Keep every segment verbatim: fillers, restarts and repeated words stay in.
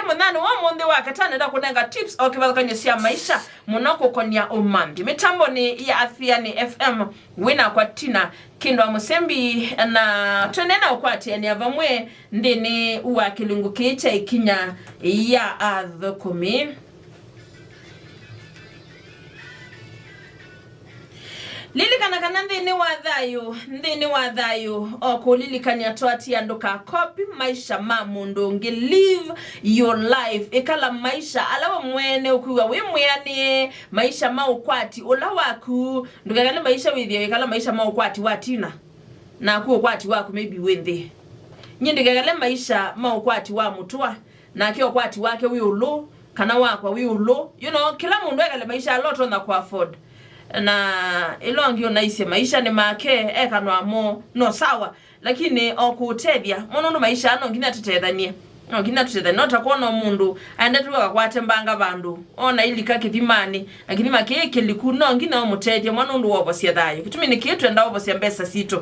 Mũthenya wa ũmũnthĩ wa katano ndakũnenga tips o kĩvathũkany'o sya maisha mũno kũkonia ũmanthu. Mĩtambonĩ ya Athiani F M wĩnakwa Tina Kindwa Mũsembi, na tũendeee na ũkwatĩanĩa vamwe nthĩnĩ wa kĩlungu kĩĩ kya ĩkinya ya athũkũmi. Lilikana kana nthĩnĩ wa thayũ, nthĩnĩ wa thayũ, o kũlilikany'a twatia ndũkakopi maisha ma mũndũ ũngĩ. Live your life. Ĩkala maisha ala we mwene ũkwĩw'a wĩ mwĩanĩe, maisha ma ũkwati ũla waku. Ndũkekale maisha wĩthĩe wĩkala maisha ma ũkwati wa Tina, naku ũkwati waku maybe wĩ nthĩ. Nyie ndĩkekale maisha ma ũkwati wa mũtũa, nake ũkwati wake wĩ ũlũ, kana wakwa wĩ ũlũ. You know, kĩla mũndũ ekale maisha ala ũtonya kũ afford. Na ĩla ũngĩ ũnaisye maisha nĩ make, ekanwa mo, no sawa. Lakini o kũũtethya, mo nũndũ maisha no nginya tũtethanie. No nginya tũtethanie. No ta kwona mũndũ aendete ũkakwate mbanga vandũ, ona ilika kĩthimanĩ, na kĩthima kĩĩ kĩliku, no nginya ũmũtethye mo nũndũ wovosya thayũ. Kĩtumi nĩ kĩĩ twenda ovosya mbesa sitũ.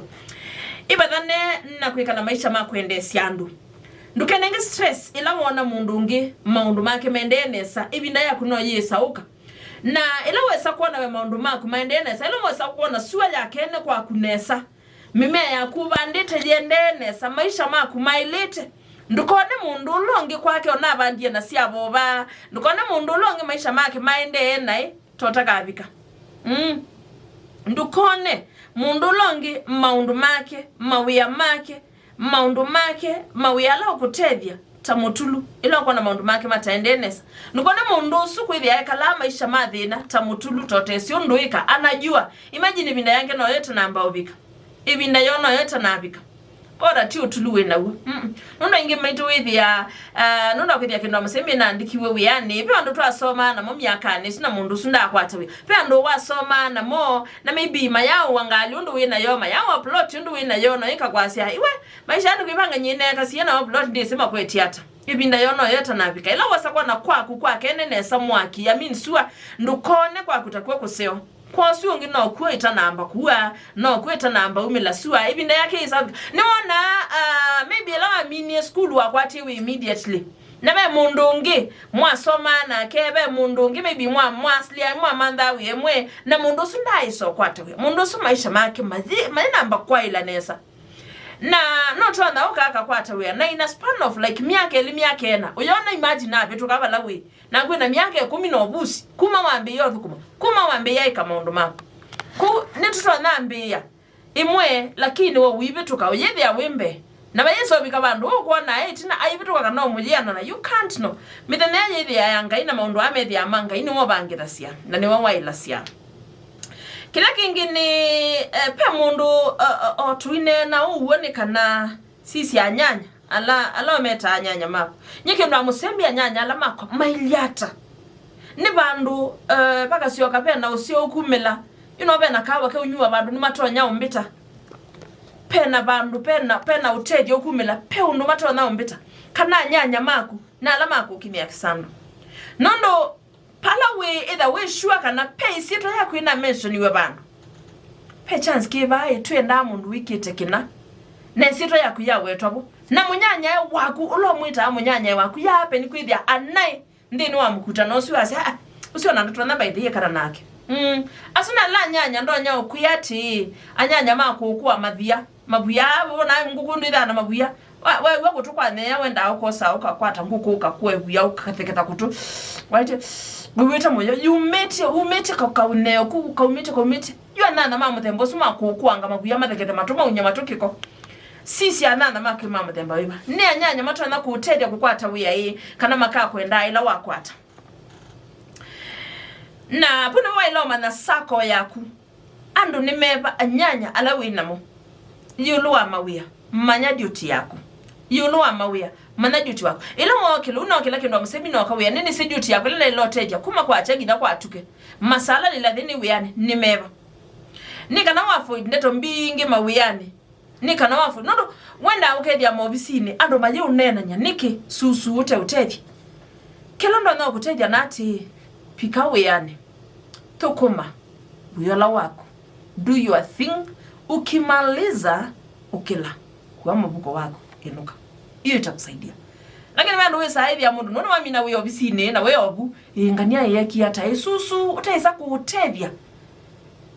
Ĩvathane na kwĩkala maisha ma kwendeesya andũ. Ndũkenenge stress ĩla woona mũndũ ũngĩ maũndũ make maendee nesa, ĩvinda yaku no yĩĩsaũka. Na ĩla wesa kwona we maũndũ maku maendee nesa, ĩla wesa kwona sua ya kene kwaku nesa, mĩmea yaku ũvandĩte yĩendee nesa, maisha maku maĩlĩte, ndũkone mũndũ ũla ũngĩ kwake ona avandie na sya vova, ndũkone mũndũ ũla ũngĩ maisha make maendee naĩ, totakavika. Mm. Ndũkone mũndũ ũla ũngĩ maũndũ make, mawĩa make, maũndũ make, mawĩa ala ũkũtethya ta mũtulu, ĩla ũkwona maũndũ make mataendee nesa. Ndũkone mũndũ ũsu kwĩthĩa ekalaa maisha ma thĩna ta mũtulu, totesĩ ũndũ wĩka, anajua. Imagine ĩvinda yake noyo ĩtanamba ũvika. Ĩvinda yoo noyo ĩtanavika. Bora ti ũtulu wĩ naw'o. Mm-mm. Nũndũ aingĩ maitũ wĩthĩaa, ah, nũndũ wa kwĩthĩa kĩndũ wa mũsembi naandikiwe wĩanĩ, ve andũ twasomaa namo myakanĩ ĩsu na mũndũ ũsu ndaakwata wĩa. Ve andũ wasomaa namo, na maybe mayaũa ngalĩ ũndũ wĩ nayo, mayaũa plot ũndũ wĩ nayo, no ĩkakwasya, iwe, maisha andũ kwĩvanga nyie neekasie nao plot ndĩsĩ makwetye ata. Ĩvinda yoo noyo ĩtanavika. Ĩla wosa kwona kwaku kwakene nesa mwaki, I mean sua, ndũkone kwaku takw'o kũseo. Kwa ũsu ũngĩ nokw'o ĩtanamba kua, nokw'o ĩtanamba umĩla sua, ĩvinda yake ĩsa. Nĩwona, ah, maybe ĩla waminie sukulu wakwatie wĩ immediately. Na ve mũndũ ũngĩ mwasomaa nake, ve mũndũ ũngĩ maybe mwa, mwaslia, mwamanthaa wĩ ĩmwe, na mũndũ ũsu ndaaĩsa ũkwata wĩa. Mũndũ ũsu maisha make mathi, mainamba kwaĩla nesa. Na no twantha ũka akakwata wĩa, na in a span of like myaka ĩlĩ, myaka ĩna, ũyona imagine avĩtũka vala wĩ, na kwĩna myaka ĩkũmi na ũvusi, kuma wambĩĩa ũthũkũma, kuma wambĩĩa ĩka maũndũ maku. Kũu nĩtũtonya ambĩĩa ĩmwe, lakini we ũivĩtũka, ũyĩthĩa wĩ mbee. Na vayĩsa ũvika vandũ ũkwona ĩtina aivĩtũka kana ũmũyĩana na you can't know. Mĩthenya yĩthĩa ya Ngai na maũndũ aa methĩaa ma Ngai nĩwe ũvangĩthasya, na nĩwe waĩlasya. Kĩla kĩngĩ nĩ, eh, pe mũndũ, eh, eh, o tũineena ũu w'o nĩ kana sisya anyanya, ala, ala ũmetaa anyanya maku. Nyie kĩndũ amũsembi anyanya ala makwa mailyĩ ata? Nĩ vandũ, eh, vakasyoka vena ũseo ũkumĩla, you know, vena kawa keũnyuwa vandũ nĩmatonya ũmbĩta. Pena vandũ, pena, pena ũtethyo ũkumĩla, pe ũndũ matonya ũmbĩta. Kana anyanya maku, na ala makũkimĩa kĩsando. Nũndũ pala wĩ, ĩtha wĩ sure kana pe ĩsyĩtwa yaku ĩna mensioniwe vandũ. Pe chance kĩvaa ĩ, twĩendaa mũndũ wĩkĩte kĩna, na ĩsyĩtwa yaku yawetwa vo. Na mũnyanyae waku, ũla ũmwĩtaa mũnyanyae waku, ya happen kwĩthĩa anaĩ nthĩnĩ wa mũkutano ũsu, asya, "Ah, ũsu ona ndũtonya by the way kana nake." Mm. Asu na ala anyanya ndonya ũkwĩa atĩĩ, anyanya ma kũũkũa mathia. Mavuya, wona ngũkũ ndwĩthaa na mavuya. Wa, wew'a kũtũ kwa nyeya, wendaa ũkosa, ũkakwata ngũkũ, ũkakua ĩvuya, ũkatheketha kũtũ. Waĩtye, wĩw'ĩte mũyo, yumĩtye, umĩtye ka-, kaũneo kũu, kaumĩtye, kaumĩtye. Yu anyanya ma mũthemba ũsu ma kũkũanga mavuya, mathekethe matũ, maunye matũ kĩko. Sisya anyanya maku ma mũthemba wĩva. Nĩ anyanya matonya kũũtethya kũkwata wĩa ĩ, kana makakwendaa ĩla wakwata. Na vu nĩvo waĩle ũmanya sako yaku. Andũ nĩ meva anyanya ala wĩ namo? Ĩũlũ wa mawĩa, manya duty yaku. Ĩũlũ wa mawĩa, manya duty waku. Ĩla wookĩla, ũnookĩla kĩndũ wa mũsembi nooka wĩanĩ, nĩsĩ duty yaku ĩla naĩle ũtethya kuma kwakya nginya kwatuke. Masaa ala lĩla nthĩ nĩ wĩanĩ nĩ meva? Nĩ kana wa avoid ndeto mbingĩ mawĩanĩ. Nĩ kana wa avoid. Nũndũ wendaa ũkethĩa maovisinĩ, andũ mayĩũneenany'a nĩkĩ susu ũte ũtethya? Kĩla ndonya ũkũtethya na atĩĩ, vika wĩanĩ. Thũkũma wĩa ũla waku. Do your thing. Ukimaliza, ũkĩla. Kua mũvuko waku, ĩnũka. Hiyo itakusaidia. Lakini ve andũ wĩsaa ĩthĩa mũndũ nũndũ wamina wĩ ovisinĩ na wĩ ovu, ĩ, ngania ĩekie ata ĩ susu ũtaĩsa kũũtethya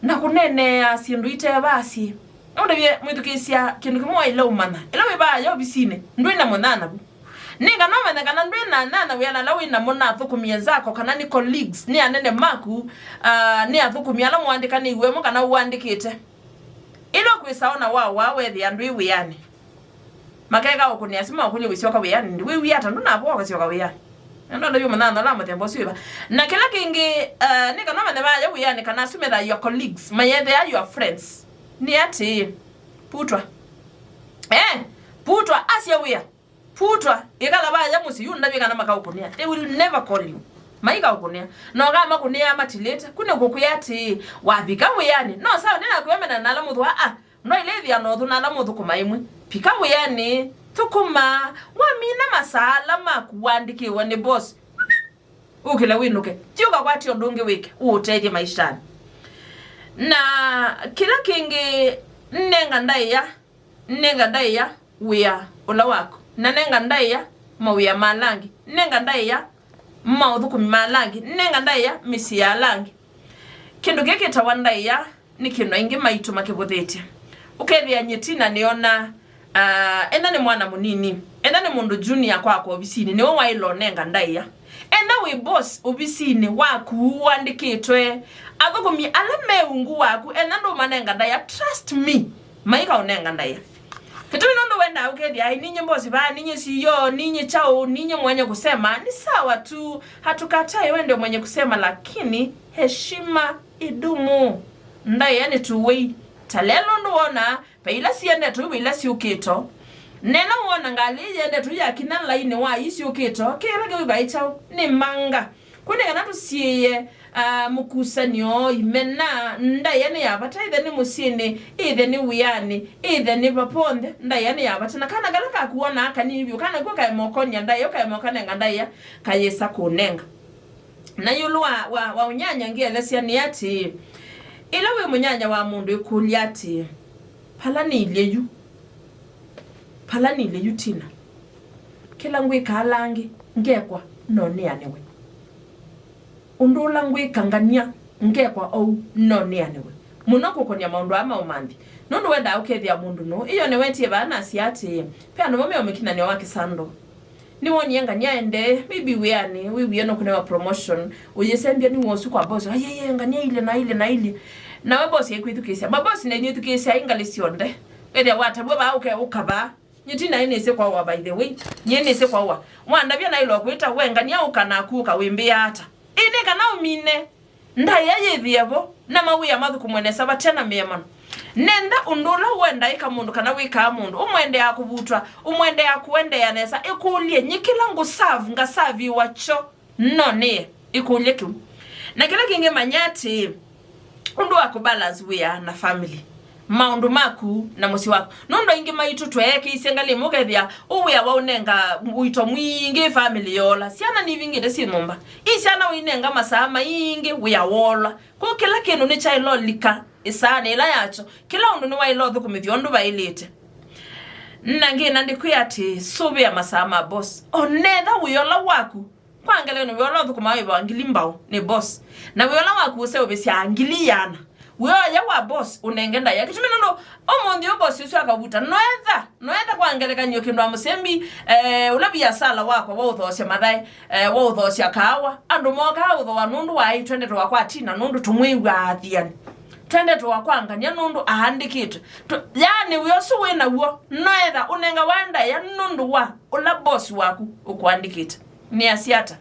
na kũneenea syĩndũ itevasye. Nũndavye mwĩthukĩĩsya kĩndũ kĩmwe waĩle ũmanya. Ĩla wĩ vaa ya ovisinĩ, ndwĩ na mũnyanya vu. Nĩ kana ũmanye kana ndwĩ na nyanya wĩa na ala wĩ namo na athũkũmi enzako kana nĩ colleagues, nĩ anene maku, ah, nĩ athũkũmi ala mũandĩkanĩiw'e mo kana ũandĩkĩte. Ĩla ũkwĩsa ona wawaa wethĩa ndwĩ wĩanĩ. Makeka ũkũnĩa simũ makũlye wĩsyoka wĩanĩ, ndi wĩw'ĩa ata ndũnavoa ũkasyoka wĩanĩ. Nĩndonda yu mũnyanya ũla mũthemba ũsu wĩva. Na kĩla kĩngĩ, eh, nĩ kana ũmanye vaya wĩanĩ kana asu methĩawa your colleagues, mayethĩawa your friends. Nĩ atĩĩ, putwa. Eh, putwa, asya wĩa. Putwa, ĩkala vaya mũsyĩ yu ndavye kana makaũkũnĩa. They will never call you. Maikaũkũnĩa. Na ũkamakũnĩa matilĩte. Ku nĩ kũkwĩa atĩĩ, wavika wĩanĩ. No sawa, nĩnakwĩomena na ala mũthũa, ah, no ile ĩthĩa na ũthũ na ala mũthũkũma ĩmwe. Vika wĩanĩ, thũkũma, wamina masaa ala maku waandĩkĩwe nĩ boss. Ũkĩle wĩnũke. Ti ũkakwate ũndũ ũngĩ wĩke, ũũtethye maishanĩ. Na kĩla kĩngĩ, nenga ndaĩa, nenga ndaĩa wĩa ũla waku. Na nenga ndaĩa mawĩa ma ala angĩ. Nenga ndaĩa maũthũkũmi ma ala angĩ. Nenga ndaĩa mĩsyĩ ya ala angĩ. Kĩndũ kĩĩ kĩtawa ndaĩa nĩ kĩndũ aingĩ maitũ makĩvũthĩtye. Ũkethĩa nyie Tina nĩona, ah, enda nĩ mwana mũnini, enda nĩ mũndũ junior kwakwa ovisinĩ, nĩwe waĩle ũnenga ndaĩa. Enda wĩ boss ovisinĩ waku ũandĩkĩtwe, athũkũmi ala me ungu waku, enda ndũmanenga ndaĩa, trust me, maikaũnenga ndaĩa. Kĩtumi nũndũ wendaa ũkethĩa, ai, ninye boss vaa, ninye C E O, ninye chao, ninye mwenye kusema, ni sawa tu, hatukatai wende mwenye kusema, lakini heshima idumu. Ndaĩa nĩ two-way. Ta lelo nũndũ wona, ve ila siendetwe, ve ila syũkĩto. Nena wona ngalĩ ĩĩ yendetwe yakinya lainĩ wa ii syũkĩto, kĩla kĩu vai kyaũ? Nĩ manga. Kũu nĩ kana tũsiĩĩe, ah, mũkusanĩo, imena, ndaĩa nĩ ya vata, ĩthe nĩ mũsyĩnĩ, ĩthe nĩ wĩanĩ, ĩthe nĩ vaponthe, ndaĩa nĩ ya vata. Na kana kala kakuonaa kanini vyũ, kana kuo kaemokonia ndaĩa, kaemokanenga ndaĩa, kayĩsa kũnenga. Na ĩũlũ wa, wa, wa ũnyanya ngĩelesya nĩ atĩĩ, ĩla wĩ mũnyanya wa mũndũ ĩkũlya atĩĩ, vala nĩilye yu? Vala nĩilye yu Tina? Kĩla ngwĩka ala angĩ ngekwa no nĩanĩwe. Ũndũ ũla ngwĩka ngania ngekwa ou no nĩanĩwe. Mũno kũkonia maũndũ aa ma ũmanthi. Nũndũ wendaa ũkethĩa mũndũ nũũ. Ĩyo nĩwetie vaa nasya atĩĩ, ve andũ amwe me ũmĩkinyanĩo wa kĩsando. Nĩwonie ngania aendee, maybe wĩanĩ, wĩwie nũkũnewa promotion, ũyĩsembya nĩ wosu kwa boss, ayeye, ngania ile na ile na ile. Nawe boss aikwĩthukĩĩsya. Ma boss nenyu ĩthukĩĩsya ai ngalĩ syonthe. Wĩthĩa watavw'a vaa ũke ũkavaa. Nyie ti naĩ nĩsĩ kwaũa, by the way. Nyie nĩsĩ kwaũa. Wandavya naĩlwa kwĩta, we ngania ũka naku ũkawĩmbĩa ata? Ĩndĩ kana ũmine. Ndaĩa yĩthĩe vo, na mawĩa mathũkũmwe nesa vate na mĩemano. Nenda ũndũ ũla ũendaa ĩka mũndũ kana wĩkaa mũndũ, ũmwendeaa kũvutwa, ũmwendeaa kũendeea nesa, ĩkũlye, nyie kĩla ngũserve, ngaserviwa kyo, no nĩe? Ĩkũlye kĩu. Na kĩla kĩngĩ, manya atĩĩ, ũndũ wa kũbalance wĩa na family, maũndũ maku na mũsyĩ waku. Nũndũ aingĩ maitũ tweekĩisye ngalĩ ĩmwe, ũkethĩa ũ wĩa waũnenga ũito mwingĩ, family yoola. Syana nivingĩte syĩ nyũmba. Ii syana ũinenga masaa maingĩ, wĩa woola. Kwoou kĩla kĩndũ nĩkyaĩle ũlika ĩsaanĩ ĩla yakyo. Kĩla ũndũ nĩwaĩle ũthũkũmĩthw'a ũndũ vaĩlĩte. Na ngĩna ndĩkwĩa atĩ, sũvĩa masaa ma boss. Onetha wĩa ũla waku, kwa ngelekany'o, wĩa ũla ũthũkũmaa wĩva ngili mbaũ nĩ boss. Na wĩa ũla waku ũseũvĩsyaa ngili iana. Wĩoya wa boss ũnenge ndaĩa. Kĩtumi nũndũ ũmũnthĩ ũũ boss ũsu akavuta. Noetha, noetha kwa ngelekany'o kĩndũ wa mũsembi, eh, ũla viasala wakwa wa ũthoosya mathaĩ, eh, wa ũthoosya kaawa. Andũ mokaa ũthooa nũndũ wa ĩ, twende tũwakwa Tina nũndũ tũmwĩw'aa athiani. Twende tũwakwa ngania nũndũ aandĩkĩtwe. Tũ-, yaani wĩa ũsu wĩ naw'o, noetha ũnengawa ndaĩa nũndũ wa ũla boss waku ũkũandĩkĩte. Nĩasya ata?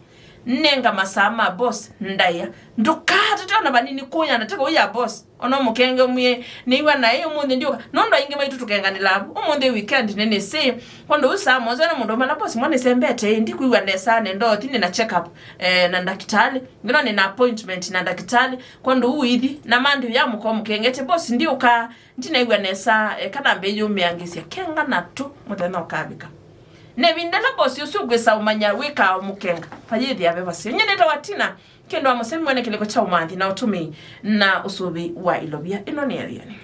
Nenga masaa ma boss ndaĩa. Ndũkatate ona vanini kũya na teka ũya boss. Ona ũmũkenge ũmwĩe, nĩiwa naĩ ũmũnthĩ ndiũka. Nũndũ aingĩ maitũ tũkenganĩlaa vu. Ũmũnthĩ weekend nĩnĩsĩ. Kwondũ ũu saa mũonza na mũndũ ũmala boss mwa nĩsembete, ndikwĩw'a nesa, nenda ũthi nĩna check up, eh, na ndakĩtalĩ. Ngĩno nĩna appointment na ndakĩtalĩ. Kwondũ ũu ithi. Na Monday ũya mũko mũkengete, boss ndiũka. Ndinaĩw'a nesa, eka nambe yũmĩangĩsya kenga na tũ mũthenya ũkavika. Na ĩvinda ĩla bosi ũsu ũkwĩsa ũmanya wĩkaa ũmũkenga, vayĩthĩa ve vaseo. Nyie nĩtawa Tina, kĩndũ wa mũsemi mwene kĩlĩko kya ũmanthi na ũtũmĩi na ũsũvĩi wa ilovia. Ĩno nĩ Ĩthianĩ.